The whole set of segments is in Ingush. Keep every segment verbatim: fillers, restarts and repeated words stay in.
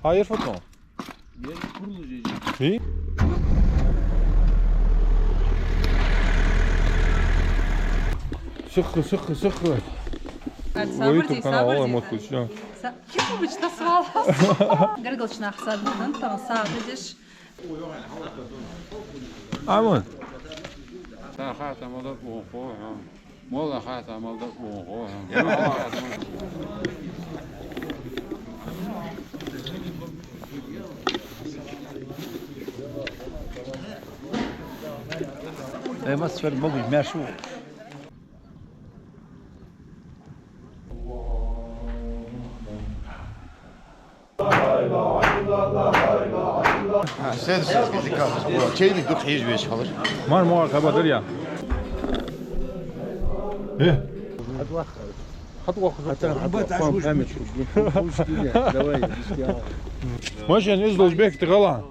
Хьа, ер фу тхона? Хи? Сиха, сиха, сиха. Ай, вай сабар YouTube де, канал сабар де. Мотт куча. Са-, ким куча тасвал? Гаргалча нах сабар дан, там сагӀа деш. Амин. Та хата мала бу хо, ха. Мола хата мала бу хо, ха. Эй, мас фер могу, мяшу. А, следующий раз, где как, чайник дух хьеж веш халаш. Мар, мар, хабар дар я. Э. Хатвах. Хатвах. Давай, давай. Машин из должен бегать, ты гала.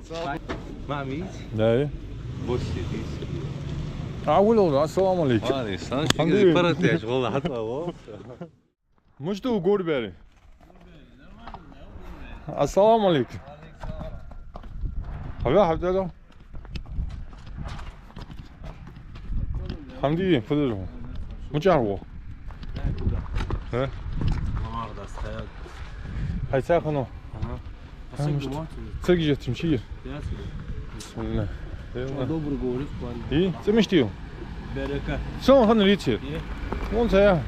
Мамит? Да. Босси диски. А, улил, ассаламу алейкум. Ва алейкум салам. Ханди? Паратеш, вала, хатва, во. Мушту гурбери. Ассаламу алейкум. Хавя, хавя, да. Ханди, подожди. Мучар во. Э? Хай цахано. Ага. Ца гижет тим чир. Бисмилла. Добрый говорит, план. И, цӀи мишта я? Берека. Сон хан рицер. Е. Вон ца я.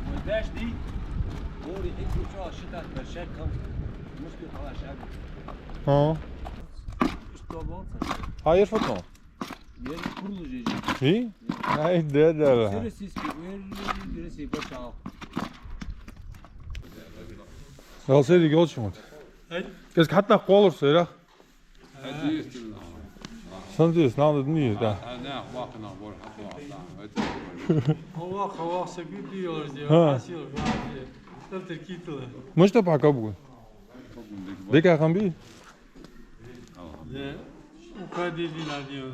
Ой, даш ди. Гори, икру чо, шитат, бершек кам. Мушту халаш. А. Что болца? А, ер фу тхона? Ер курлу жеже. И? Ай, да, да. Всероссийский, ер Россия пошел. Галсердиг йолчмут. Ай? Кес хатта колур сера. Сандис, надо дни, да. Хава, хава, сагиди йорди, хасил, хасил. Мушту пакабу. Дека хамби? Укади динадио.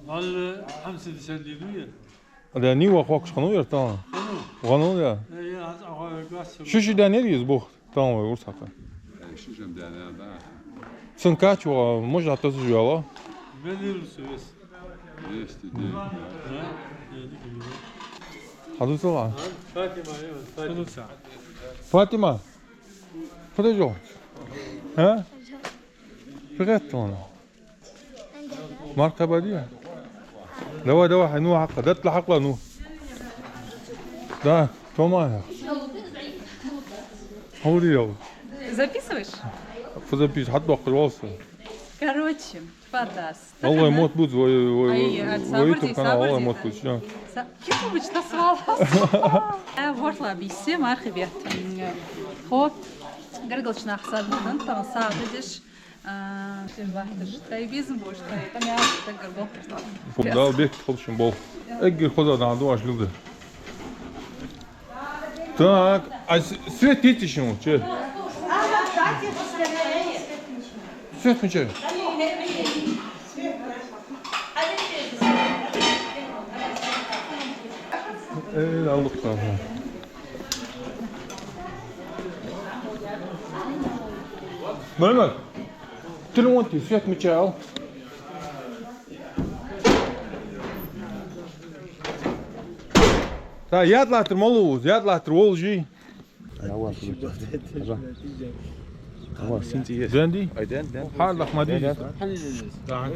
Валла хамса десяти дуя. Да, ни ва хокш хану яр тан. Хану? Хану, да. Э, я, аз ахо гас. Шу шу да не риз бух тан ва урсака. Э, шу шу да не, да. Сан кач ва, може, а то су жала. Мелир су вес. Есть идея. Да? Я дикий. Хадусала. Фатима, я, Фатима. Фатима. Подожди. А? Привет, Тома. Мархаба, дия. Давай, давай, хай, ну, хьакъа, датла хьакъа, ну. Да, Тома. Хавди йол. Записываешь? Фу записываешь, хьат бакъ волса. Короче, подаст. Аллай мотт буц, вай, вай, ай, вай, ай, вай YouTube канал, аллай мотт буц, я. Са-, ким куча тасвал? А, ворхӀлагӀа бийса, мархий бетта. Хо, гаргалча нах сабар дан, там сагӀа деш. А, шин бахташ. Тай безам бош, тай, там я, так горбок. Дал бек холшин бол. Эггара хоза дан дуаш лилда. Так, а с-, свет тици шин, че? Свет мичай? Э, алло, ага. Нормально. Телефон ти, свет мичай ал. Та, яд латтар малув, яд латтар волжи. Ава, синти ес. Денди? Ай, ден, ден. Хьар лах ма дий.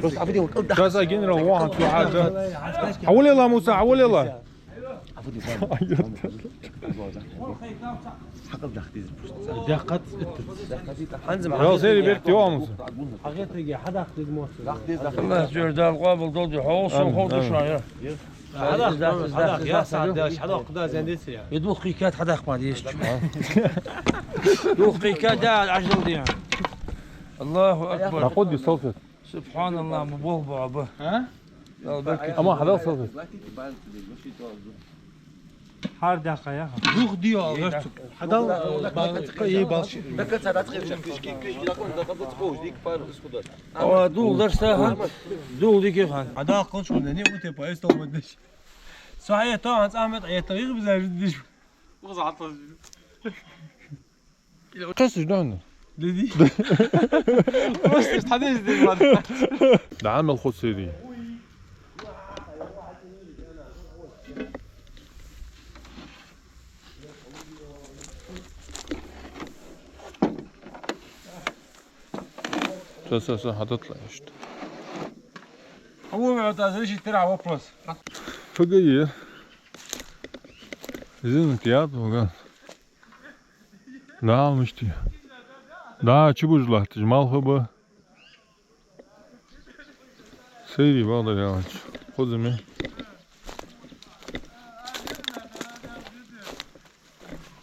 Просто авидел. Сейчас генерал вахан цу хьада. Хьавалела, Муса, хьавалела. Хьакъал дахти. Дахкат. Ханзам. Рал сери бетти ва, Муса. Хьагетаге хьадахти мо. Аллах жер дал къабул долди, хьо со хо душа, я. Хьадах, хьадах, хьадах, я сад даш, хьадах, куда зендес я. Я дух кикат хьадах ма деш. Дух кикат да ажал дия. Аллаху акбар. Нахуди салфет. Субханаллах, ма бол баба. А? Ама хьадал салфет. Хьар даха я. Дух дио герцу. Хьадал балка ей балши. Ава дул дарса хан. Дул дике хан. Хьадал кончу не уте по эстол мадеш. Со хьаетта, хӀанз Ахьмад хьаетта, их бизар диш. Укхаза хьатӀаз. Кхесаш дӀа хьона. Диди. Просто хьадеш дий мар. ДӀа мел хоза сайрий. Со, со, со, хьадатла иштта. Хьавола, разрешить тера вопрос. Погоди. Извините, я пугал. Да, мишта я. Да, чу буж латташ, малха ба. Сайрий, бакъдар аьлча. Хоза ма я.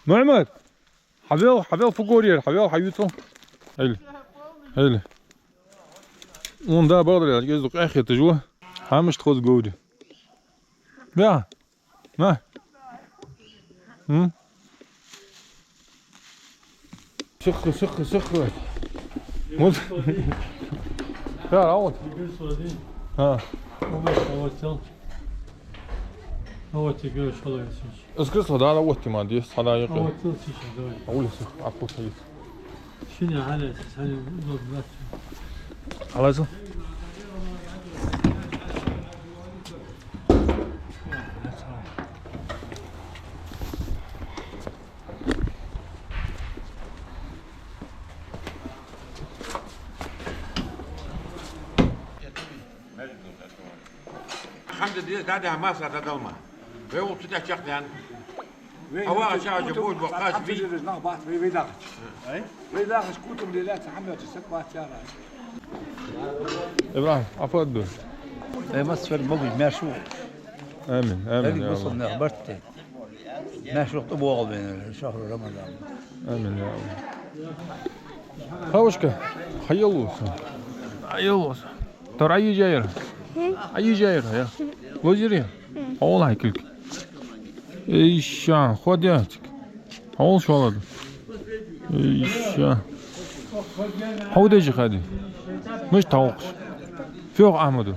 Мухьаммад! Хьавел, хьавел фу гори яр, хьавел, хьаювцал. Хьайла. Хьайла. Ун да бакъдар аьлча, из дукха эхь хеташ ва. Хьамашта хоза гори. Бя. На. М? Сиха, сиха, сиха. Вот. Да, а вот. А. Вот, вот, вот. Вот, теперь шалай, слушай. Из кресла, да, да, вот ты, молодец, хьадаьккха. А вот тут сейчас, давай. Улица, а тут садись. Шина хьалаьца, хьалаьца, удобно, да. Хьалаьца? Хьамда деза, да, да, масса, да, далма. Вай вовча тӀа чакхдаьнна. Ава, а ча а жа боз бакъаш, ви. Нах бац, вай, вай дахача. Ай? Вай дахача кутам лелаца, хьамда ча сак бац яра. Ибрахим, афад ду. Вай масса фер могуж, маьрша ва. Амин, амин, я Аллах. Нах барт тӀа. Маьрша ва, тӀабоагӀа вайна шахру Рамадан. Амин, я Аллах. Хавушка, хьаеллалца. Хьаеллалца. Тара Ӏайижайра. Ӏайижайра, я. Лозири. Хьавола хьай кулг. Ишша, ходя. Хьавола шолада. Ишша. Хьавдежи хади. Мишта хьавокхаш? Фу йоах Ахьмада?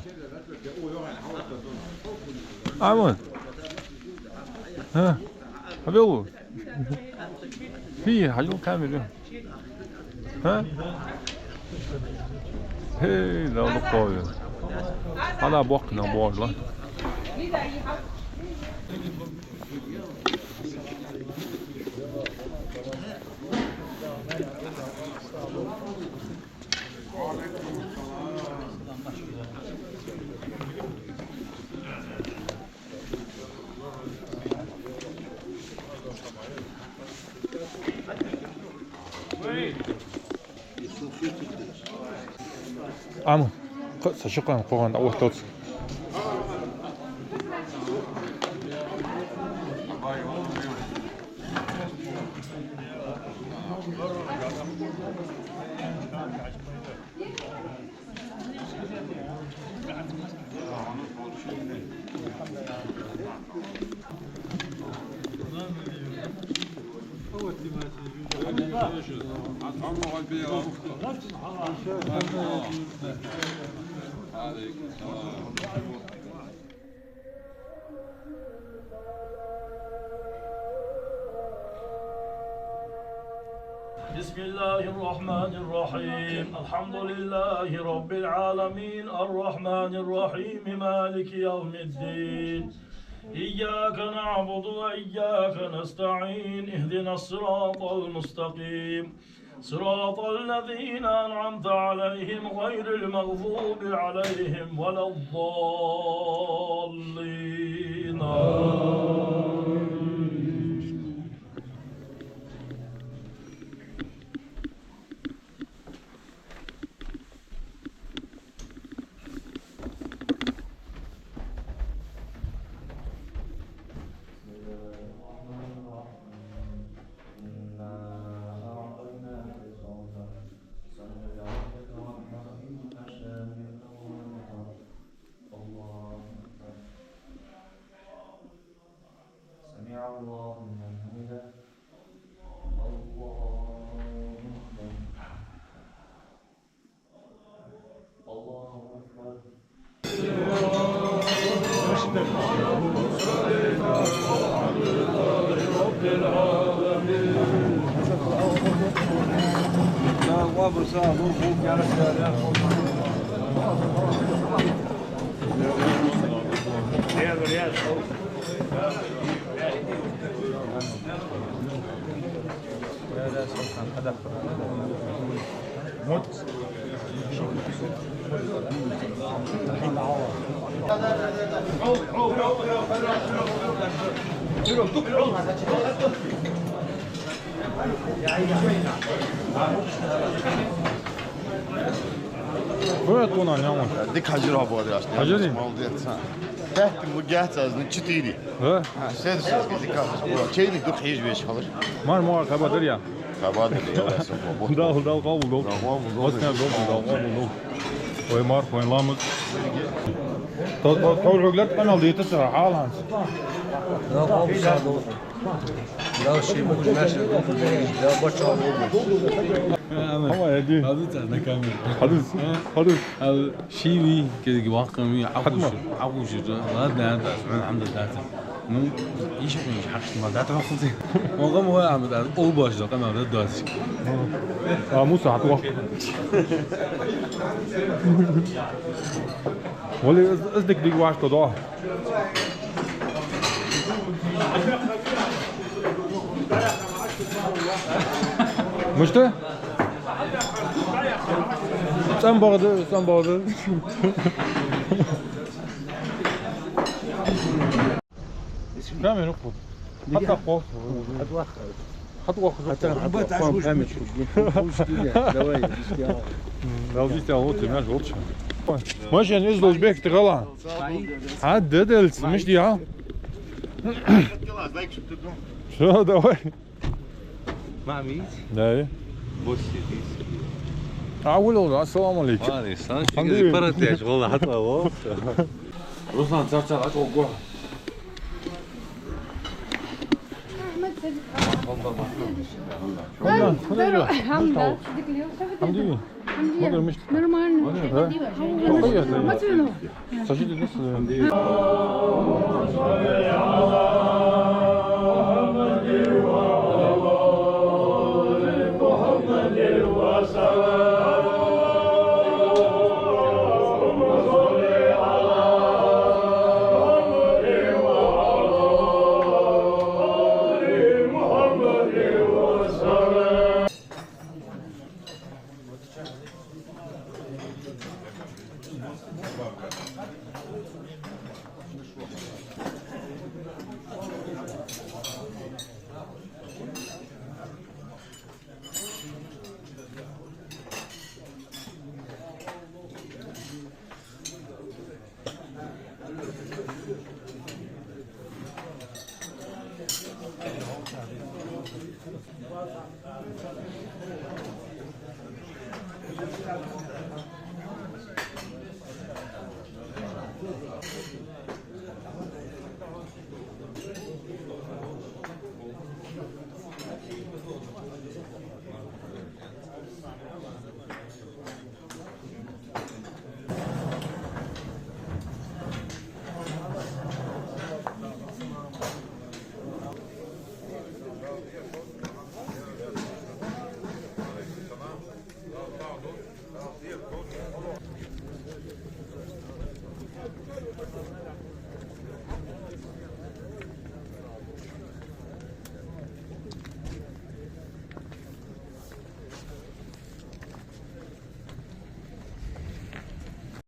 Ахьмад. ХӀа? Хьавел ву? Хи, хьажал камера. ХӀа? Хей, да, лукъове. Хьала боккхина божла. Ам, кхы а са ши къам кхоан а отталц. بسم الله الرحمن الرحيم. الحمد لله رب العالمين. الرحمن الرحيم. مالك يوم الدين. إياك نعبد وإياك نستعين. اهدنا الصراط المستقيم. صراط الذين أنعمت عليهم غير المغضوب عليهم ولا الضالين. آمين. إنا أعطيناك الكوثر. فصل لربك وانحر. إن شانئك هو الأبتر. الله أكبر. سمع الله لمن حمده. الله أكبر. الله أكبر. Вай, тхона нямаш. Дика хьажар хьо, бохаш. Хьажарий? Молодец, а. Пять, ему гяц, а, значит, четыре. Да? А, следующий раз, дика хьажар. Чайник дукха хьежа веш хилар. Мар, мар, кхаба дар я. Кхаба дар я, я, я, я. Дал, Дала къоабал долда. Дала къоабал долда. Вас не долда, Дала къоабал долда. Вай марха, вай ламаз. Тхо, тхо, тхо хьогар къамаьл дийта ца, хьаланца. Дала къоабал долда. Дала ший мугӀ маьрша долда, Дала бачча долда. Хьама, эди. Хьадис на камера. Хьадис. А? Хьадис. Ал ший ви, кеги ваккхам ви, хьатма. Ӏахуш, Ӏахуш, ладна, да, субхьан, хьамда, да. Ну, иши хӀанз хьахьт ма дӀатӀавахалда. Ма гӀам вай Ахьмад, аз олбаш да, къамаьл да доацаш. А, Муса, хьатӀавахал. Вале, из, из дика дика ваш то да. Мишта? ЦӀан бахьа да, цӀан бахьа да. Камера ху. Хьатта хо. ХьатӀавахал. ХьатӀавахал. Давай, давай. Машина из луж бехк тӀагӀала. Хьа, да, да, мишта я? Всё, давай. Мамит? Да. Босси, дис. А, валла, ассаламу Ӏалайкум. Ва Ӏалайкум салам. Алхьамдулиллах. Ши паратеш, валла, хьатӀа, во. Руслан, цар, цар, ач, ого. Здорово. Алхьамдулиллах. Нормально. Да? Сажите здесь.